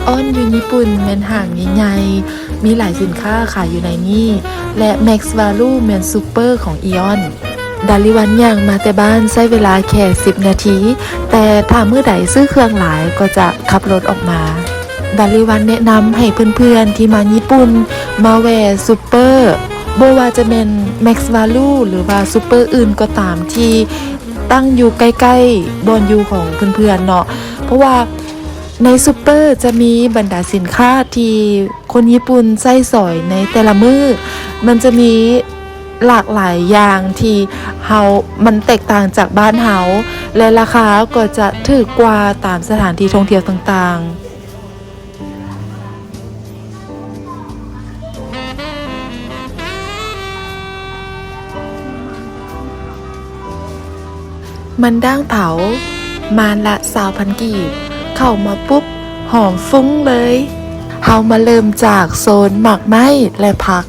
ອອນຢູ່ຍີ່ປຸ່ນແມ່ນຫ້າງໃຫຍ່ໆ ມີຫຼາຍສິນຄ້າຂາຍຢູ່ໃນນີ້ ແລະ Max Value ແມ່ນຊຸບເປີຂອງອີອອນ. ດາລິວັນຍ່າງມາແຕ່ບ້ານໃຊ້ເວລາແຄ່ສິບນາທີ, ແຕ່ຖ້າມື້ໃດຊື້ເຄື່ອງຫຼາຍກໍຈະຂັບລົດອອກມາ. ດາລິວັນແນະນຳໃຫ້ເພື່ອນໆທີ່ມາຍີ່ປຸ່ນມາແວ່ຊຸບເປີ, ບໍ່ວ່າຈະແມ່ນ Max Value ຫຼືວ່າຊຸບເປີອື່ນກໍຕາມທີ່ ຕັ້ງຢູ່ໃກ້ໆບ່ອນຢູ່ຂອງເພື່ອນໆເນາະ, ເພາະວ່າໃນຊຸບເປີຈະມີບັນດາສິນຄ້າທີ່ຄົນຍີ່ປຸ່ນໃຊ້ສອຍໃນແຕ່ລະມື້. ມັນຈະມີຫຼາກຫຼາຍຢ່າງທີ່ເຮົາ, ມັນແຕກຕ່າງຈາກບ້ານເຮົາ ແລະ ລາຄາກໍຈະຖືກກວ່າຕາມສະຖານທີ່ທ່ອງທ່ຽວຕ່າງໆ. ມັນດ້າງເຜົາ ມານລະຊາວພັນກີບ, ເຂົ້າມາປຸບ ຫອມຟຸ້ງເລີຍ. ເຮົາມາເລີ່ມຈາກໂຊນໝາກໄມ້ ແລະ ຜັກ.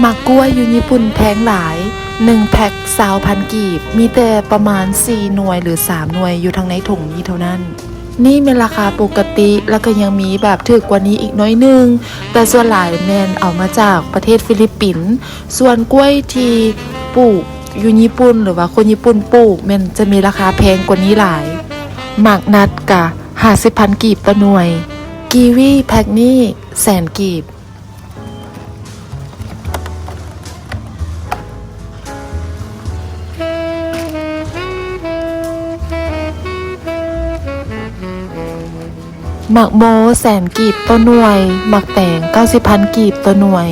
ໝາກກ້ວຍຢູ່ຍີ່ປຸ່ນແພງຫຼາຍ, ໜຶ່ງແພັກຊາວພັນກີບ, ມີແຕ່ປະມານສີ່ໜ່ວຍ ຫຼື ສາມໜ່ວຍ ຢູ່ທາງໃນຖົງນີ້ເທົ່ານັ້ນ. ນີ້ແມ່ນລາຄາປົກກະຕິ ແລ້ວກໍຍັງມີແບບຖືກກວ່ານີ້ອີກໜ້ອຍໜຶ່ງ, ແຕ່ສ່ວນຫຼາຍແມ່ນເອົາມາຈາກປະເທດຟີລິບປິນ. ສ່ວນກ້ວຍທີ່ປູກຢູ່ຍີ່ປຸ່ນ ຫຼືວ່າຄົນຍີ່ປຸ່ນປູກ ແມ່ນຈະມີລາຄາແພງກວ່ານີ້ຫຼາຍ. ໝາກນັດກະຫ້າສິບພັນກີບຕໍ່ໜ່ວຍ, ກີວີແພັກນີ້ແສນກີບ. ໝາກໂມແສນກີບຕໍ່ໜ່ວຍ, ໝາກແຕງເກົ້າສິບພັນກີບຕໍ່ໜ່ວຍ.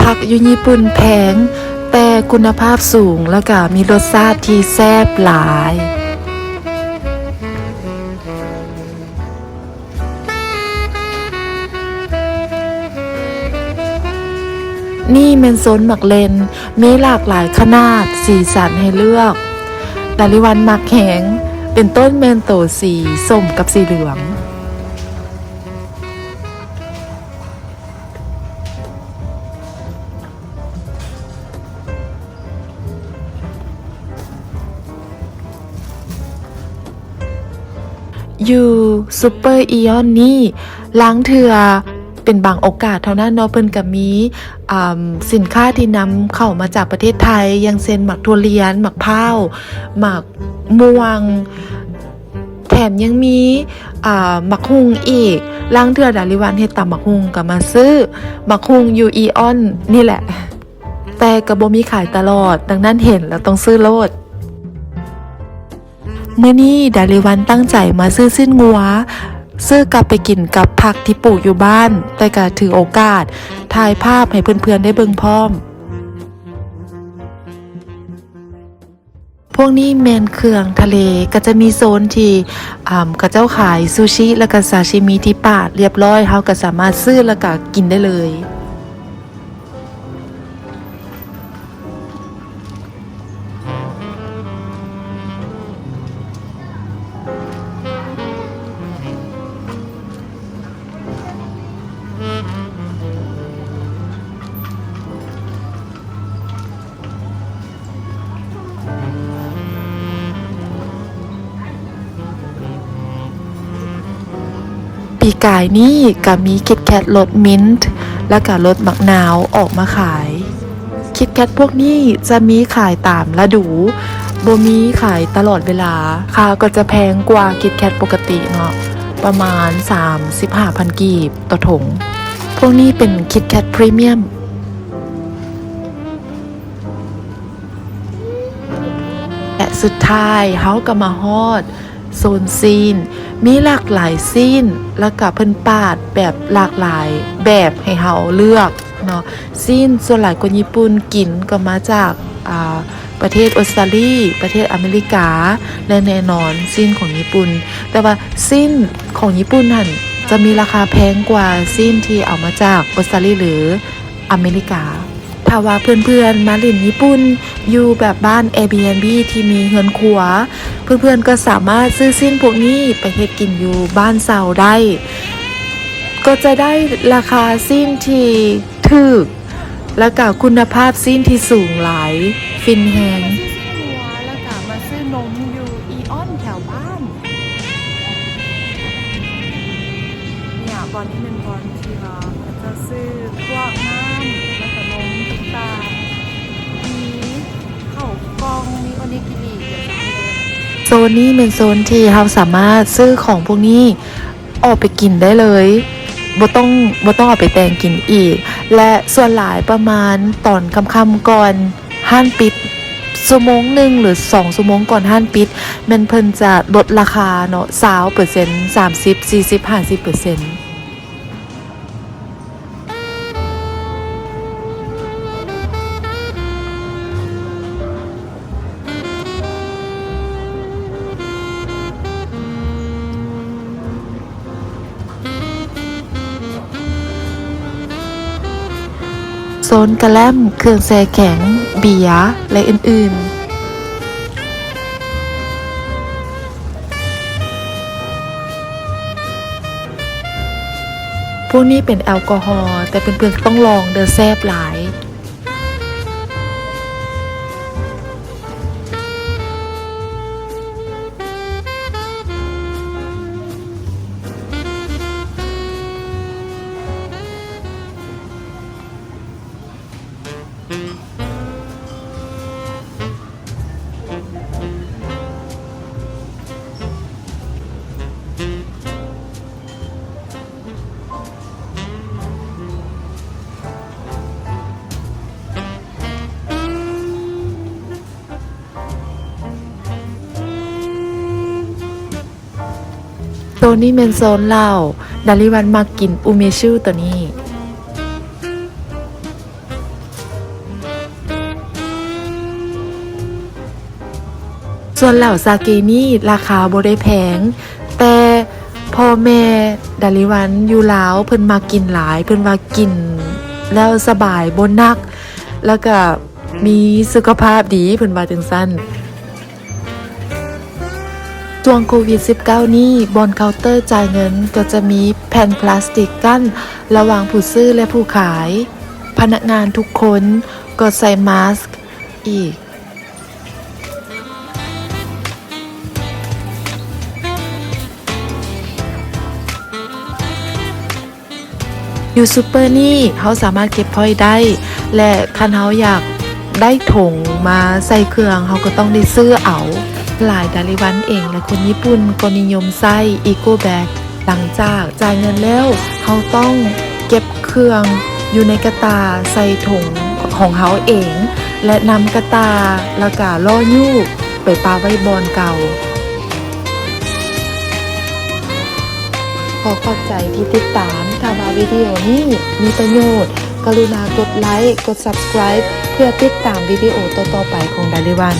ຜັກຢູ່ຍີ່ປຸ່ນແພງ ແຕ່ຄຸນນະພາບສູງ ແລ້ວກະມີລົດຊາດທີ່ແຊບຫຼາຍ. ນີ້ແມ່ນໂຊນໝາກເລັ່ນ, ມີຫຼາກຫຼາຍຂະໜາດ, ສີສັນໃຫ້ເລືອກ. ດາລິວັນມັກແຮງ, ເປັນຕົ້ນແມ່ນໂຕສີສົ້ມກັບສີເຫຼືອງ. ຢູ່ຊຸບເປີອີອອນນີ້ ລາງເທື່ອເປັນບາງໂອກາດເທົ່ານັ້ນເນາະ, ເພິ່ນກະມີ ອາ ສິນຄ້າທີ່ນຳເຂົ້າມາຈາກປະເທດໄທ ຢ່າງເຊັ່ນ ໝາກຖົ່ວລຽນ, ໝາກພ້າວ, ໝາກມ່ວງ, ແຖມຍັງມີ ອາ ໝາກຫຸ່ງອີກ. ລາງເທື່ອດາລິວັນເຮັດຕຳໝາກຫຸ່ງກໍມາຊື້ໝາກຫຸ່ງຢູ່ອີອອນນີ້ແຫຼະ, ແຕ່ກໍບໍ່ມີຂາຍຕະຫຼອດ, ດັ່ງນັ້ນເຫັນແລ້ວຕ້ອງຊື້ໂລດ. ມື້ນີ້ດາລິວັນຕັ້ງໃຈມາຊື້ຊີ້ນງົວ, ຊື້ກັບໄປກິນກັບຜັກທີ່ປູກຢູ່ບ້ານ, ແຕ່ກໍຖືໂອກາດຖ່າຍພາບໃຫ້ເພື່ອນໆໄດ້ເບິ່ງພ້ອມ. ພວກນີ້ແມ່ນເຄື່ອງທະເລ, ກໍຈະມີໂຊນທີ່ ອາ ເຂົາເຈົ້າຂາຍຊູຊິ ແລ້ວກໍຊາຊິມິທີ່ປາດລຽບຮ້ອຍ, ເຮົາກໍສາມາດຊື້ແລ້ວກໍກິນໄດ້ເລີຍ. ປີກາຍນີ້ກໍມີຄິດແຄດລົດມິນ ແລ້ວກໍລົດໝາກນາວອອກມາຂາຍ. ຄິດແຄດພວກນີ້ຈະມີຂາຍຕາມລະດູ, ບໍ່ມີຂາຍຕະຫຼອດເວລາ. ລາຄາກໍຈະແພງກວ່າຄິດແຄດປົກກະຕິເນາະ, ປະມານສາມສິບຫ້າພັນກີບຕໍ່ຖົງ. ພວກນີ້ເປັນຄິດແຄດພຣີມຽມ. ແລະ ສຸດທ້າຍເຮົາກໍມາຮອດໂຊນຊີ້ນ, ມີຫຼາກຫຼາຍຊີ້ນ, ແລ້ວກໍເພິ່ນປາດແບບຫຼາກຫຼາຍແບບໃຫ້ເຮົາເລືອກເນາະ. ຊີ້ນສ່ວນຫຼາຍຄົນຍີ່ປຸ່ນກິນກໍມາຈາກ ອາ ປະເທດອົດສະຕາລີ, ປະເທດອາເມລິກາ ແລະ ແນ່ນອນຊີ້ນຂອງຍີ່ປຸ່ນ. ແຕ່ວ່າຊີ້ນຂອງຍີ່ປຸ່ນຫັ້ນຈະມີລາຄາແພງກວ່າຊີ້ນທີ່ເອົາມາຈາກອົດສະຕາລີ ຫຼື ອາເມລິກາ. ຖ້າວ່າເພື່ອນໆມາຫຼິ້ນຍີ່ປຸ່ນຢູ່ແບບບ້ານ Airbnb ທີ່ມີເຮືອນຄົວ, ເພື່ອນໆກໍສາມາດຊື້ຊີ້ນພວກນີ້ໄປເຮັດກິນຢູ່ບ້ານເຊົ່າໄດ້, ກໍຈະໄດ້ລາຄາຊີ້ນທີ່ຖືກ ແລ້ວກະຄຸນນະພາບຊີ້ນທີ່ສູງຫຼາຍ, ຟິນແຮງ. ຊື້ຊີ້ນຫົວ ແລ້ວກະມາຊື້ນົມຢູ່ອີອອນແຖວບ້ານ. ເນີ້ຍ ບ່ອນນີ້ແມ່ນບ່ອນທີ່ວ່າເຂົາເຈົ້າຊື້ພວກນ້ຳ ແລ້ວກະນົມຕ່າງໆ ມີເຂົ້າກ່ອງ ມີໂອນິກິຣິ. ໂຊນນີ້ແມ່ນໂຊນທີ່ເຮົາສາມາດຊື້ຂອງພວກນີ້ ອອກໄປກິນໄດ້ເລີຍ ບໍ່ຕ້ອງ ບໍ່ຕ້ອງເອົາໄປແຕ່ງກິນອີກ ແລະ ສ່ວນຫຼາຍປະມານຕອນຄ່ຳໆ ກ່ອນຮ້ານປິດ ຊົ່ວໂມງໜຶ່ງ ຫຼື ສອງຊົ່ວໂມງກ່ອນຮ້ານປິດ ແມ່ນເພິ່ນຈະລົດລາຄາເນາະ ຊາວເປີເຊັນ ສາມສິບ ສີ່ສິບ ຫ້າສິບເປີເຊັນ. ໂຊນກະແລັມ, ເຄື່ອງແຊ່ແຂງ, ເບຍ ແລະ ອື່ນໆ. ພວກນີ້ເປັນແອລກໍຮໍ ແຕ່ເພື່ອນໆຕ້ອງລອງເດີ້ ແຊບຫຼາຍ. ໂຕນີ້ແມ່ນໂຊນເຫຼົ້າ, ດາລິວັນມັກກິນອູເມຊູໂຕນີ້. ສ່ວນເຫຼົ້າຊາເກນີ້ລາຄາບໍ່ໄດ້ແພງ, ແຕ່ພໍ່ແມ່ດາລິວັນຢູ່ລາວເພິ່ນມັກກິນຫຼາຍ, ເພິ່ນວ່າກິນແລ້ວສະບາຍ, ບໍ່ໜັກ, ແລ້ວກະມີສຸຂະພາບດີ, ເພິ່ນວ່າຈັ່ງຊັ້ນ. ຊ່ວງໂຄວິດສິບເກົ້ານີ້, ບ່ອນເຄົາເຕີຈ່າຍເງິນກໍຈະມີແຜ່ນພລາສຕິກກັ້ນລະຫວ່າງຜູ້ຊື້ ແລະ ຜູ້ຂາຍ. ພະນັກງານທຸກຄົນກໍໃສ່ມາສອີກ. ຢູ່ຊຸບເປີນີ້ເຮົາສາມາດເກັບພອຍໄດ້ ແລະ ຄັນເຮົາຢາກໄດ້ຖົງມາໃສ່ເຄື່ອງ ເຮົາກໍຕ້ອງໄດ້ຊື້ເອົາ. ຫຼາຍດາລິວັນເອງ ແລະ ຄົນຍີ່ປຸ່ນກໍນິຍົມໃຊ້ອີໂກແບັກ. ຫຼັງຈາກຈ່າຍເງິນແລ້ວ, ເຮົາຕ້ອງເກັບເຄື່ອງຢູ່ໃນກະຕ່າໃສ່ຖົງຂອງເຮົາເອງ ແລະ ນຳກະຕ່າ ແລ້ວກະລໍ້ຍູ້ໄປປະໄວ້ບ່ອນເກົ່າ. ຂໍຂອບໃຈທີ່ຕິດຕາມ. ຖ້າວ່າວິດີໂອນີ້ມີປະໂຫຍດ, ກະລຸນາກົດໄລ, ກົດ Subscribe ເພື່ອຕິດຕາມວິດີໂອຕໍ່ໆໄປຂອງດາລິວັນ.